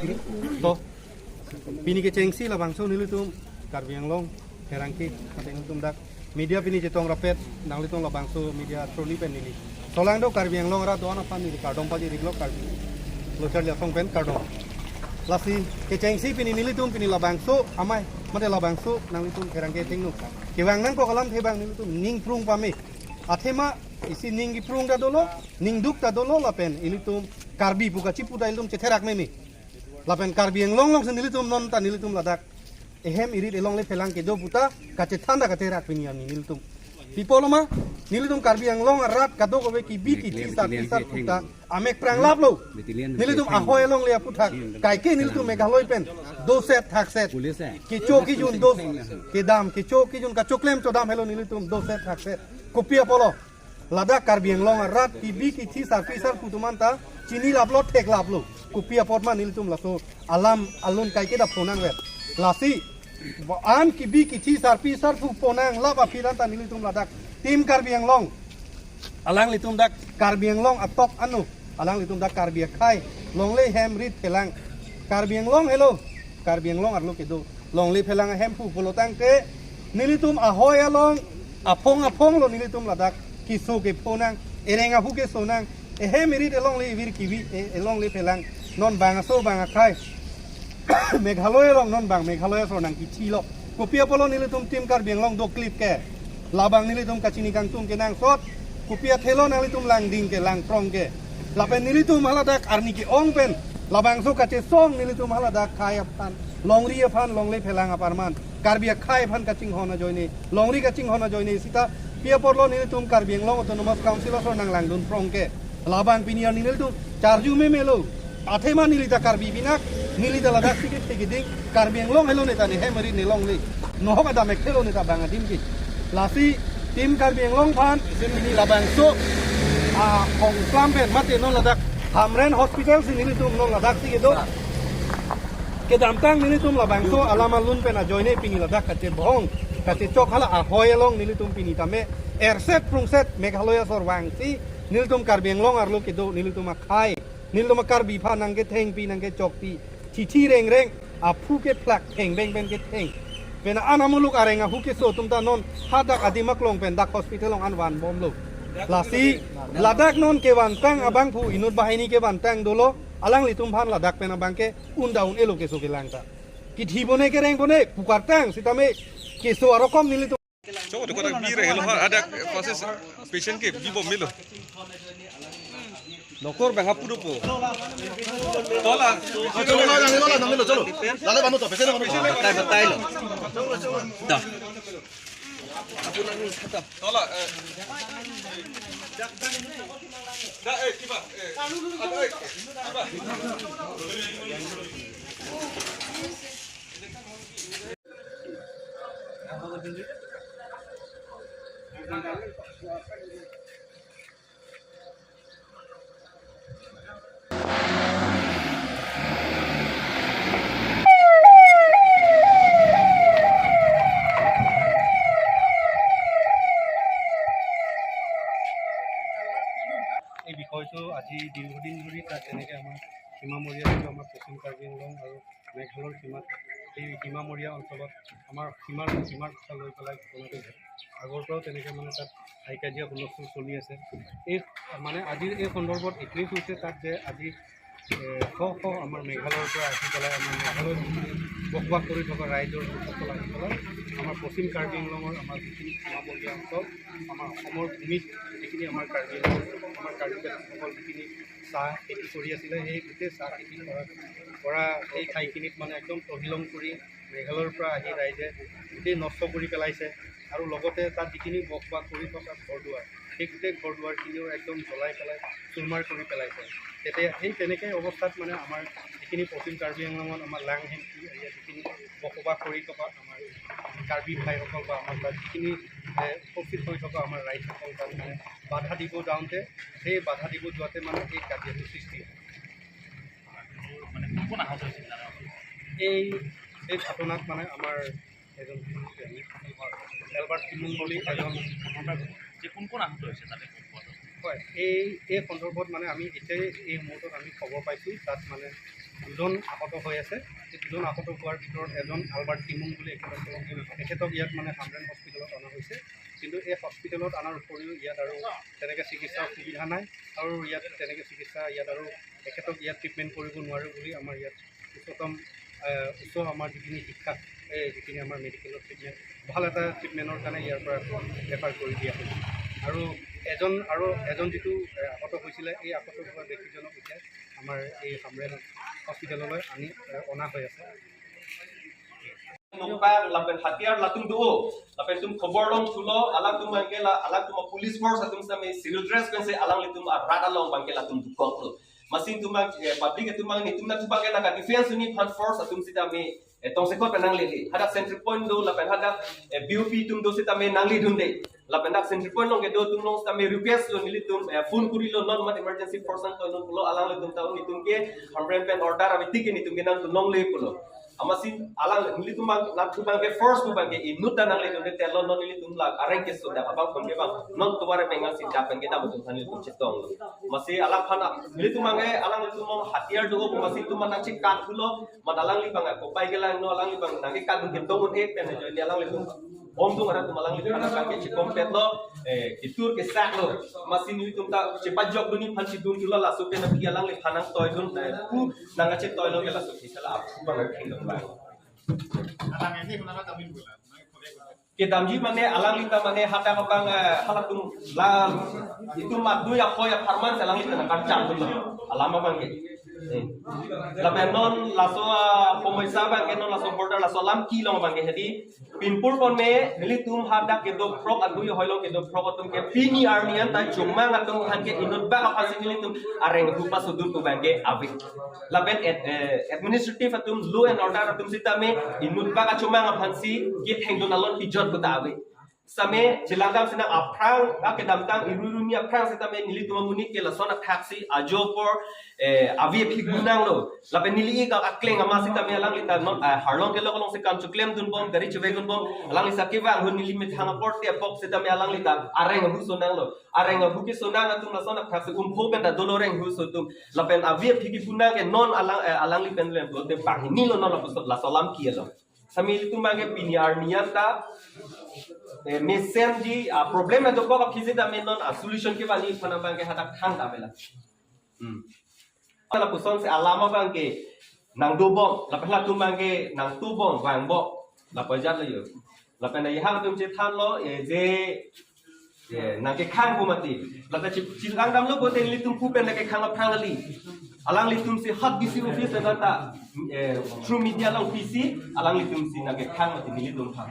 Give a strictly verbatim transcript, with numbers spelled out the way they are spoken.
To, pini kechengsi labangso nelitum Karbi Anglong pherangke, mate nelitum dak media pini chetong rapet, nanglitum labangso media through pen neli solangdo Karbi Anglong arat do-an aphan neli kardom pajir-iklo, Karbi Lo Charli Asong pen kardom. Lasi kechengsi pini nelitum pini labangso amei, mate labangso nanglitum pherangke athengno kevang nangkok alamthe abang nelitum ning prung pame. Athema isi ning kiprung ta dolo, ning duk ta dolo lapen ilitum Karbi pu kachipu ta ilitum chetherak meme. Lapen Karbi Anglong alongsi nelitum non ta nelitum ladak ehem irit elongle phelang kedo pu ta kachethan ta katherak pini arni nelitum. Pi apotlo ma, nelitum Karbi Anglong arat kadokave kibi kithi sarpi sarpo ta amek pranglaplo. Nelitum ahoi alongle aputhak kaike nelitum Meghalaya pen doset thakset, kecho kejun do, kedam kecho kejun kachoklem chodam helo nelitum doset thakset. Kopi apotlo? Ladak Karbi Anglong arat kibi kithi sarpi sarpo atum anta chinilaplo, theklaplo. Kopi apot ma nelitum laso alam alun kaike ta phonangver? Lasi an kibi kithi sarpi sarpo phonanglap aphi anta nelitum ladak Team Karbi Anglong, alanglitum dak Karbi Anglong atok ano, alanglitum dak Karbi akhei longle hem rit phelang, Karbi Anglong helo, Karbi Anglong arlo kedo longle phelang ahemphu pulo tangte nelitum ahoi along aphong aphonglo nelitum ladak keso kephonang, ereng ahu kesonang, ehem irit elongle ivir kibi, e-, elongle phelang, non bang aso bang akhei Meghalaya along non bang Meghalaya aso nangkithilo. Kopi apotlo nelitum Team Karbi Anglong doklip ke? Labang nelitum kachini kangtung kenangsot. Kopi athelo nanglitum langding ke, langprong ke? Lapen nelitum haladak arni ke-ong pen labangso kachesong nelitum haladak khei aphan, longri aphan, longle phelang aparman, Karbi akhei aphan kachinghon ajoine, longri kachinghon ajoine sita pi apotlo nelitum Karbi Anglong Autonomous Council aso nanglangdun prong ke? Labang pini arni nelitum charju memelo. Athema neli ta Karbi binak, neli ta ladaksi kethe keding, Karbi Anglong helo ne ta ne hem rit ne longle. Nohok adam ekthe lo ne ta bang adim ke. Lasi Team Karbi Anglong aphan pini labangso ahong klam pen mate non ladak Hamren Hospital si nelitum non ladaksi kedo kedamtang nelitum labangso alam alun pen ajoine pini ladak kachebong kachechok hala ahoi along nelitum pini tame erset prungset Meghalaya asor vangsi nelitum Karbi Anglong arlo kedo nelitum akhei, nelitum a-Karbi aphan nangkethengpi nangkechokpi, thithi rengreng, aphu kephlak, theng beng pen ketheng, pen an amuluk areng ahu keso atum ta non hadak adim aklong pen dak hospital along an vanbomlo. Lasi ladak non kevantang abangphu inut banghini kevantang dolo, alanglitum aphan ladak pen abang ke un ta un-elo keso kelang ta. Kithi bone kereng bone pukartang sitame keso arokom nelitum. Chok, chok, ada bir helo ha, ada proses patient ke bibom melo. Doktor bang hapu dopo. Tola. Cholo, cholo, cholo, cholo, cholo. Lale banu to, patient banu. Batai, batai lo. Dah. Tola, eh. Da, eh, kiba, eh. Ada, eh, kiba. এই বিষয়টো আজি দীৰ্ঘদিন ধৰি তাত যেনেকে আমাৰ সীমামূৰীয়া যিটো আমাৰ পশ্চিম কাৰ্বি আংলং আৰু মেঘালয়ৰ সীমাত, এই সীমামূৰীয়া অঞ্চলত আমাৰ সীমাৰ, সীমাৰ কথা লৈ পেলাই ঘটনাটো ঘটে। আগৰ পৰাও তেনেকে মানে তাত হাই কাজিয়া হুলস্থুল চলি আছে। এই মানে আজিৰ এই সন্দৰ্ভত এইটোৱেই কৈছে তাত যে আজি, এ, শ শ আমাৰ মেঘালয়ৰ পৰা আহি পেলাই আমাৰ মেঘালয়ত যিখিনি বসবাস কৰি থকা ৰাইজৰ লোকসকল আহি পেলাই আমাৰ পশ্চিম কাৰ্বি আংলঙৰ আমাৰ যিখিনি সীমামূৰীয়া অঞ্চল, আমাৰ অসমৰ ভূমিত যিখিনি আমাৰ কাৰ্বি আংলং, আমাৰ কাৰ্বি জাতিসকল যিখিনি চাহ খেতি কৰি আছিলে, সেই গোটেই চাহ খেতি কৰা, কৰা সেই ঠাইখিনিত মানে একদম তহিলং কৰি মেঘালয়ৰ পৰা আহি ৰাইজে গোটেই নষ্ট কৰি পেলাইছে। আৰু লগতে তাত যিখিনি বসবাস কৰি থকা ঘৰ দুৱাৰ, সেই গোটেই ঘৰ দুৱাৰখিনিও একদম জ্বলাই পেলাই চুৰমাৰ কৰি পেলাইছে। তেতিয়া সেই তেনেকে অৱস্থাত মানে আমাৰ যিখিনি পশ্চিম কাৰ্বি আংলঙত আমাৰ লাং হেমকি এৰিয়া যিখিনি বসবাস কৰি থকা আমাৰ কাৰ্বি ভাইসকল বা আমাৰ তাত যিখিনি, এ, উপস্থিত হৈ থকা আমাৰ ৰাইজসকল তাত মানে বাধা দিব যাওঁতে, সেই বাধা দিব যোৱাতে মানে এই কাজিয়াটো সৃষ্টি হয়। মানে কোন কোন আহত হৈছিল জানে আপুনি? এই, এই ঘটনাত মানে আমাৰ এজন এলবাৰ্ট টিমুং বুলি এজন, যে কোন কোন আহত হৈছে তাতে গম পোৱা যায়? হয়, এই, এই সন্দৰ্ভত মানে আমি এতিয়াই এই মুহূৰ্তত আমি খবৰ পাইছোঁ, তাত মানে দুজন আহত হৈ আছে। এই দুজন আহত হোৱাৰ ভিতৰত এজন আলবাৰ্ট টিমুং বুলি এখেতক, তেখেতক ইয়াত মানে হামৰেণ হস্পিটেলত অনা হৈছে। কিন্তু এই হস্পিটেলত অনাৰ উপৰিও ইয়াত আৰু তেনেকৈ চিকিৎসাৰ সুবিধা নাই আৰু ইয়াত তেনেকৈ চিকিৎসা ইয়াত আৰু তেখেতক ইয়াত ট্ৰিটমেণ্ট কৰিব নোৱাৰোঁ বুলি আমাৰ ইয়াত উচ্চতম, আহ, উচ্চ আমাৰ যিখিনি শিক্ষা, এই যিখিনি আমাৰ মেডিকেলৰ ট্ৰিটমেণ্ট, ভাল এটা ট্ৰিটমেণ্টৰ কাৰণে ইয়াৰ পৰা ৰেফাৰ কৰি দিয়া হৈছে। আৰু এজন, আৰু এজন যিটো, আহ, আহত হৈছিলে, এই আহত হোৱা ব্যক্তিজনক এতিয়া আমাৰ এই হামৰেণ হস্পিটেললৈ আনি, আহ, অনা হৈ আছে। Nokpak lapen hatiar latum do, lapen itum khobor longthulo, alangtum abangke la, alangtum a-police force atum sitame civil dress pensi alanglitum arat along abangke latum dukoklo. Amatsi itum abang, eh, public atum abang netum nangthu abangke nangka-defense unit aphan force atum sitame, eh, tongsekot pen nanglele. Hadak sentry point do, lapen hadak, eh, B O P atum do sitame nangledunde. Lapen dak sentry point along kedo atum along sitame request lo nelitum, eh, phone kurilo, non mat emergency force nangtoidun pulo, alanglitum ta netum ke hampren pen order ave tik ke netum ke nangthu longle pulo. Amatsi alang nelitum abang nangthu abangke force pu abangke inut ta nangledunde, telo non nelitum la areng keso dak abang pon ke abang non tovar pengal si dak pen kedam atum aphan nelitum chetonglo. Amatsi alangphan nelitum abangke alanglitum along hatiar do, amatsi itum nangchekat pulo, mat alangli abang kopai kelangno, alangli abang nangkekat dun ketong un-e pen ajoine alanglitum ongdung arat atum alangliphan abangke chekompetlo, eh, ketur kesaklo. Amatsi nelitum ta chepajokdun aphan chedun thulo, laso pen aphi alangliphan nangtoidun, eh, pu nangkachetoilo ke laso kisala aphu abang kingdom abang. Kedamji mane alangli ta mane hadak abang, eh, halatum la itum mat dui akoi apharman si alangli ta nangkacham thulo alam abangke. Eh. Lapen non laso, ah, pomoisa abangke non laso border laso alam kelong abangke hedi pinpur ponme nelitum hadak kedo phrok adui hoilong kedo phrok atum ke pini arni an ta chomang atum aphan ke inut bak aphansi nelitum areng ahu pasodun pu abangke ave. Lapen ad-, eh, administrative atum, law and order atum sitame inut bak achomang aphansi kethengdun alon pijot pu ta ave. Sitame chelangdam sinang aphrang, akedamtang iru iru ni aphrang sitame nelitum amonit ke lason athaksi ajo apor, eh, avi aphi gunanglo. Lapen neli ik akleng ama sitame alangli ta non, eh, harlong kelok alongsi kam cheklemdunbom, gari chevekdunbom, alangli sa kevang ahut neli methang apor te apok sitame alangli ta areng ahu sonanglo. Areng ahu kesonang atum lason athaksi umpho pen ta dolo areng ahu so atum. Lapen avi aphi kegunang ke non alang, eh, alangli pen lem lote banghini lo non lapuson laso alam kelo. Sitame ilitum abangke pini arni an ta, eh, mesenji, ah, problem dokok aphi sitame non, ah, solution kevan-i aphan abangke hadak thang ta avelo. Hmm. Lapusonsi alam abangke nangdobom, lapen latum abangke nangtubom, vangbom, lapu ajat lo jo. Lapen nangkehang atum chethanlo, eh, je, eh, nangkekhang pu mati. Lapen chi-, chilangdamlo pulote nelitum pu pen nangkekhang aphrang kali. Alanglitumsi hot D C office anta, eh, through media along pisi, alanglitumsi nangkekhang mati nelitum aphan.